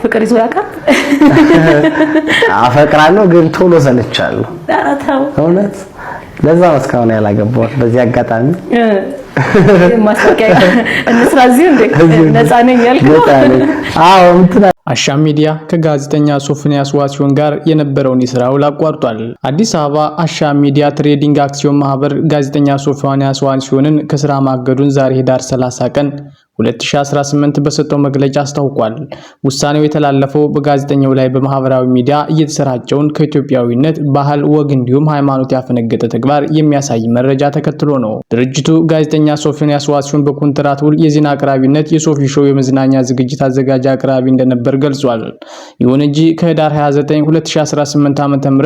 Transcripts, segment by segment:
ፍቅር ይዞ ያውቃል? አፈቅራለሁ ግን ቶሎ ሰልቻለሁ። ኧረ ተው። እውነት ለዛ ነው እስካሁን ያላገባሁት። በዚህ አጋጣሚ ማስታወቂያ እንስራ እዚሁ እንዴ? ነፃ ነኝ ያልከው? ነፃ ነኝ። አዎ እንትና አሻም ሚዲያ ከጋዜጠኛ ሶፎንያስ ዋሲሁን ጋር የነበረውን የስራ ውል አቋርጧል። አዲስ አበባ አሻም ሚዲያ ትሬዲንግ አክሲዮን ማህበር ጋዜጠኛ ሶፎንያስ ዋሲሁንን ከስራ ማገዱን ዛሬ ህዳር 30 ቀን 2018 በሰጠው መግለጫ አስታውቋል። ውሳኔው የተላለፈው በጋዜጠኛው ላይ በማህበራዊ ሚዲያ እየተሰራጨውን ከኢትዮጵያዊነት ባህል፣ ወግ እንዲሁም ሃይማኖት ያፈነገጠ ተግባር የሚያሳይ መረጃ ተከትሎ ነው። ድርጅቱ ጋዜጠኛ ሶፎንያስ ዋሲሁን በኮንትራት ውል የዜና አቅራቢነት፣ የሶፊ ሾው የመዝናኛ ዝግጅት አዘጋጅ አቅራቢ እንደነበር ገልጿል። ይሁን እንጂ ከህዳር 29 2018 ዓ.ም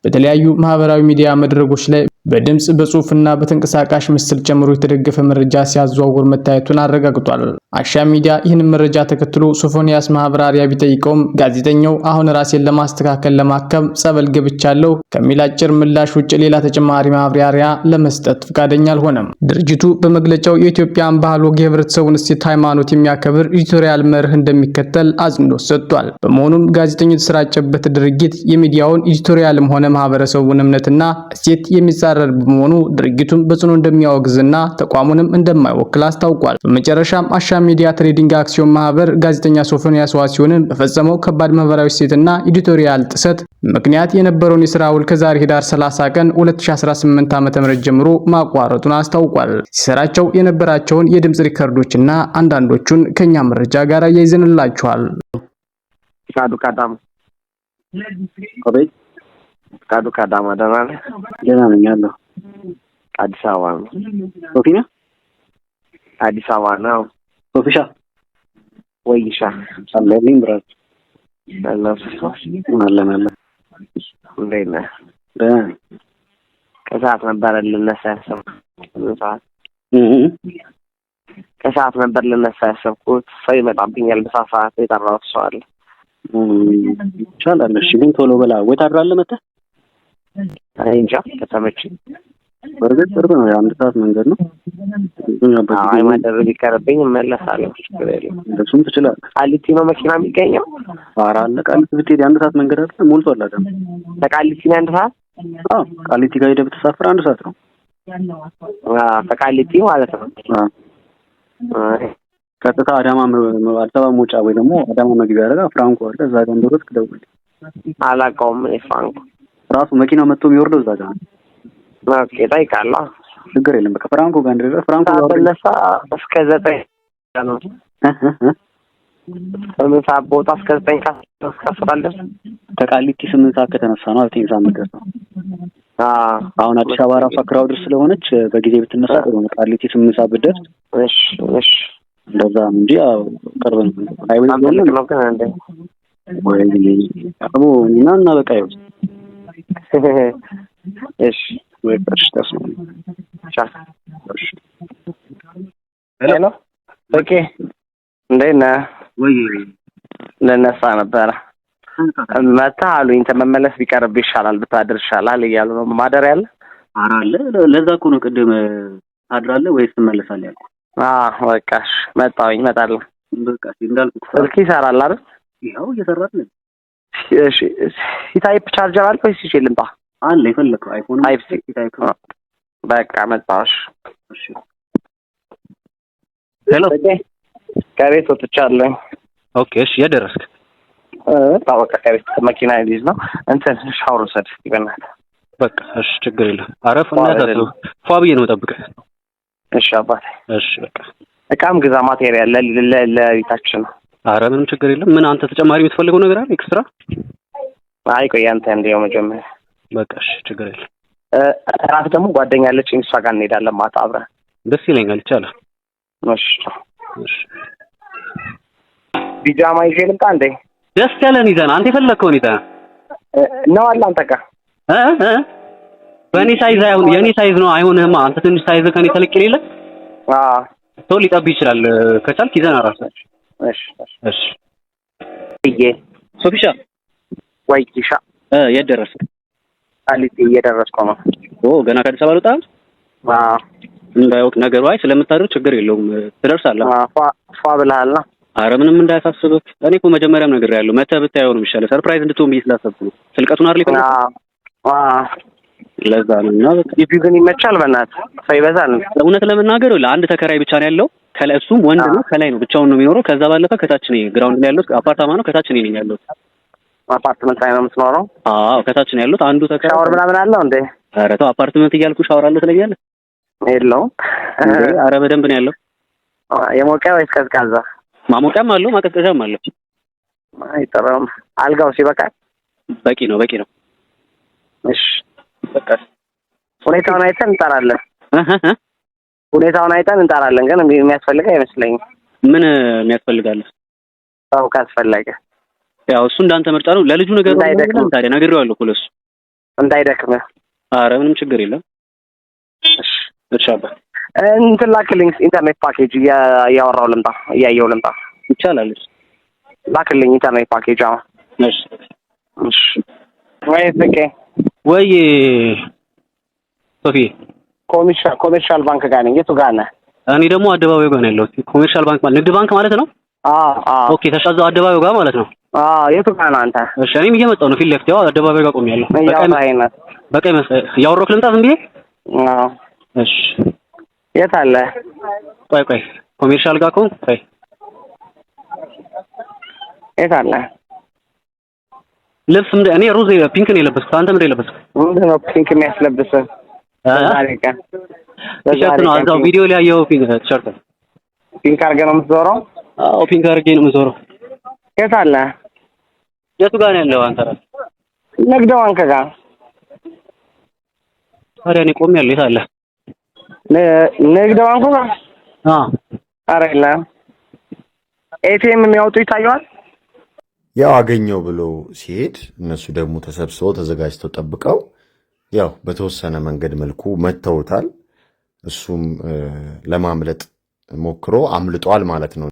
በተለያዩ ማህበራዊ ሚዲያ መድረኮች ላይ በድምጽ፣ በጽሁፍና በተንቀሳቃሽ ምስል ጨምሮ የተደገፈ መረጃ ሲያዘዋውር መታየቱን አረጋግጧል። አሻም ሚዲያ ይህንን መረጃ ተከትሎ ሶፎንያስ ማብራሪያ ቢጠይቀውም ጋዜጠኛው አሁን ራሴን ለማስተካከል ለማከም ጸበል ገብቻለሁ ከሚል አጭር ምላሽ ውጭ ሌላ ተጨማሪ ማብራሪያ ለመስጠት ፈቃደኛ አልሆነም። ድርጅቱ በመግለጫው የኢትዮጵያን ባህል፣ ወግ፣ የህብረተሰቡን እሴት፣ ሃይማኖት የሚያከብር editorial መርህ እንደሚከተል አጽንኦት ሰጥቷል። በመሆኑም ጋዜጠኛው የተሰራጨበት ድርጊት የሚዲያውን editorial ም ሆነ ማህበረሰቡን እምነትና እሴት የሚጻረር በመሆኑ ድርጊቱን በጽኑ እንደሚያወግዝና ተቋሙንም እንደማይወክል አስታውቋል። በመጨረሻም አሻም ሚዲያ ትሬዲንግ አክሲዮን ማህበር ጋዜጠኛ ሶፎንያስ ዋሲሁንን በፈጸመው ከባድ ማህበራዊ እሴትና editorial ጥሰት ምክንያት የነበረውን የስራ ውል ከዛሬ ህዳር 30 ቀን 2018 ዓ.ም ጀምሮ ማቋረጡን አስታውቋል። ሲሰራቸው የነበራቸውን የድምጽ ሪከርዶችና አንዳንዶቹን ከኛ መረጃ ጋር አያይዘንላችኋል። ፍቃዱ ከአዳማ። አቤት። ፍቃዱ ከአዳማ፣ ደህና ነህ? ደህና ነኝ አለሁ። አዲስ አበባ ነው። ሶፊ ነህ? አዲስ አበባ ነው። ሶፊሻ። ወይሻ። አለልኝ ብራት። አለሁ። አለን አለን። እንዴት ነህ? ደህና ነኝ። ከሰዓት ነበረ ልነሳ ያሰብኩት። 8 ሰዓት። እ እ ከሰዓት ነበር ልነሳ ያሰብኩት። ሰው ይመጣብኛል። ምሳ ሰዓት የጠራሁት ሰው አለ። ይቻላል። እሺ ግን ቶሎ በላ ወይ ታድራለህ መተህ? እኔ እንጃ ከተመቸኝ። በእርግጥ ቅርብ ነው፣ የአንድ ሰዓት መንገድ ነው። አይ ማደር ቢቀርብኝ እመለሳለሁ። ችግር የለም። እንደሱም ትችላለህ። ቃሊቲ ነው መኪና የሚገኘው? ኧረ አለ፣ ቃሊቲ ብትሄድ የአንድ ሰዓት መንገድ አለ፣ ሞልቷል። አዳማ ከቃሊቲ ነው 1 ሰዓት? አዎ፣ ቃሊቲ ጋር ሄደህ ብትሳፈር አንድ ሰዓት ነው። አዎ፣ ከቃሊቲ ማለት ነው። አዎ። አይ፣ ቀጥታ አዳማ አዲስ አበባ መውጫ ወይ ደግሞ አዳማ መግቢያ አለ፣ ፍራንኮ አለ። እዛ ጋር እንደወረድክ ደውል። አላውቀውም እኔ ፍራንኮ። ራሱ መኪናው መጥቶ የሚወርደው እዛ ጋር ነው። Okay፣ እጠይቃለሁ። ችግር የለም። በቃ ፍራንኮ ጋር እንደደረስክ ፍራንኮ ጋር ወርደህ ብነሳ እስከ 9 ነው። እ እ እ 8 ሰዓት ቦታ እስከ 9 እስከ 10 አልደርስም። ከቃሊቲ 8 ሰዓት ከተነሳ ነው 9 ሰዓት የምትደርሰው። አሁን አዲስ አበባ ራሷ crowded ስለሆነች በጊዜ ብትነሳ ጥሩ ነው። ቃሊቲ 8 ሰዓት ብትደርስ እሺ እሺ። እንደዛ ነው እንጂ ያው ቅርብ ነው። highway በጣም ስለሆነ ትልቅ ነው ግን እንዴ? ወይ አቦ እና እና በቃ ይኸው። እሺ። ወይ እሺ፣ ተስማሙ። ቻው። እሺ። Hello okay፣ እንዴት ነህ? ወይ። ልነሳ ነበረ መታ አሉኝ። መመለስ ቢቀርብ ይሻላል ብታድር ይሻላል እያሉ ነው። ማደር ያለ ኧረ አለ። ለዛ እኮ ነው ቅድም ታድራለህ ወይስ ትመለሳለህ ያልኩህ። አዎ በቃ እሺ፣ መጣሁኝ፣ እመጣለሁ። በቃ እሺ፣ እንዳልኩህ ስልክ ይሰራል አይደል? ይኸው እየሰራ አይደል? እሺ፣ C type charger አለ ወይስ ይዤ ልምጣ? አለ፣ የፈለከው iPhone Type C። Type። በቃ መጣሁ። እሺ። እሺ። Hello። Okay፣ ከቤት ወጥቻለሁ። Okay፣ እሺ፣ የት ደረስክ? መጣሁ በቃ ከቤት መኪና ሊይዝ ነው። እንትን ሻወር ውሰድ እስኪ በእናትህ። በቃ እሺ፣ ችግር የለም። አረፍ እና ፏ ብዬ ነው የምጠብቅህ። እሺ አባቴ። እሺ በቃ። እቃም ግዛ material ለቤታችን ነው። አረ ምንም ችግር የለም። ምን አንተ ተጨማሪ የምትፈልገው ነገር አለ extra? አይ ቆይ አንተ እንዲያው መጀመሪያ። በቃ እሺ፣ ችግር የለም። እራት ደግሞ ጓደኛ አለችኝ፣ እሷ ጋር እንሄዳለን ማታ አብረን። ደስ ይለኛል። ይቻላል። እሺ። እሺ። ቢጃማ ይዤ ልምጣ እንዴ? ደስ ያለህን ይዘህ ና። አንተ የፈለግከውን ይዘህ ና። ነው አለ አንተ ጋር? እ እ በእኔ size አይሆን፣ የእኔ size ነው አይሆንህማ። አንተ ትንሽ size ከኔ ተለቅ የሌለ ሰው ሊጠብ ይችላል። ከቻልክ ይዘህ ና እራስህ። እሺ። እሺ። እዬ። ሶፊሻ። ወይ ጊሻ። የት ደረስክ? ቃሊቲ እየደረስኩ ነው። ኦ፣ ገና ከአዲስ አበባ አልወጣህም? አዎ። እንዳይወቅ ነገሩ። አይ ስለምታድር ችግር የለውም ትደርሳለህ። ፏ ፏ ብለሃል ነው? አረ ምንም እንዳያሳስብህ። እኔ እኮ መጀመሪያም ነግሬሃለሁ፣ መተህ ብታየው ነው የሚሻለው። Surprise እንድትሆን ብዬ ስላሰብኩ ነው። ስልቀቱን አይደል የፈለኩት? ለዛ ነው። እና በቃ ግቢው ግን ይመቻል። በእናትህ ሰው ይበዛል። እውነት ለመናገር ለአንድ ተከራይ ብቻ ነው ያለው። ከላይ እሱም ወንድ ነው፣ ከላይ ነው ብቻውን ነው የሚኖረው። ከዛ ባለፈ ከታች ነው ground ላይ ያለው አፓርታማ ነው። ከታች ነው ነኝ ያለሁት። አፓርትመንት ላይ ነው የምትኖረው? አዎ ከታች ነው ያሉት። አንዱ ተከራይ ሻወር ምናምን አለው እንዴ? ኧረ ተው፣ አፓርትመንት እያልኩ ሻወር አለው ትለኛለህ? የለውም። ኧረ በደንብ ነው ያለው። የሞቀ ወይስ ቀዝቃዛ? ማሞቂያም አለው ማቀዝቀዣም አለው። አይጠራም። አልጋው ሲበቃል? በቂ ነው በቂ ነው። እሺ በቃ ሁኔታውን አይተን እንጠራለን። ሁኔታውን አይተን እንጠራለን። ግን የሚያስፈልግ አይመስለኝም። ምን የሚያስፈልጋል? ሰው ካስፈለገ ያው እሱ እንዳንተ ምርጫ ነው። ለልጁ ነገር እንዳይደክም ታዲያ ነግሬዋለሁ እኮ ለእሱ እንዳይደክም። ኧረ ምንም ችግር የለም። እሺ እሺ አባ እንትን ላክልኝ፣ ኢንተርኔት ፓኬጅ እያወራሁ ልምጣ፣ እያየሁ ልምጣ። ይቻላል። ላክልኝ ኢንተርኔት ፓኬጅ አሁን። እሺ እሺ። ወይ ፍቄ ወይ ሶፊ፣ Commercial Bank ጋር ነኝ። የቱ ጋር ነህ? እኔ ደግሞ አደባባዩ ጋር ነው ያለሁት። Commercial Bank ማለት ንግድ ባንክ ማለት ነው? አዎ አዎ። Okay ተሻዛው አደባባዩ ጋር ማለት ነው። አዎ የቱ ጋር ነህ አንተ? እሺ እኔም እየመጣሁ ነው። ፊት ለፊት ያው አደባባዩ ጋር ቆሜያለሁ። እያወራኸኝ ነው። በቀይ መሰለኝ እያወራሁ ልምጣ ዝም ብዬ። አዎ። እሺ የት አለ? ቆይ ቆይ Commercial ጋር ከሆንኩ ቆይ የት አለ? ልብስ ምንድን እኔ ሮዝ pink ነው የለበስኩት። አንተ ምንድን ነው የለበስኩት? ምንድን ነው pink የሚያስለብስህ? በዛሬ ቀን ቲሸርት ነው እዛው ቪዲዮ ላይ ያየኸው pink ቲሸርት ነው። Pink አድርገህ ነው የምትዞረው? አዎ pink አድርጌ ነው የምዞረው። የት አለ? የቱ ጋር ነው ያለው አንተ ራስህ? ንግድ ባንክ ጋር። ታዲያ እኔ ቆሜያለሁ። የት አለ? ንግድ ባንኩ ጋር? አዎ። ኧረ የለም። ATM የሚያወጡ ይታየዋል። ያው አገኘው ብሎ ሲሄድ እነሱ ደግሞ ተሰብስበው ተዘጋጅተው ጠብቀው ያው በተወሰነ መንገድ መልኩ መተውታል። እሱም ለማምለጥ ሞክሮ አምልጧል ማለት ነው።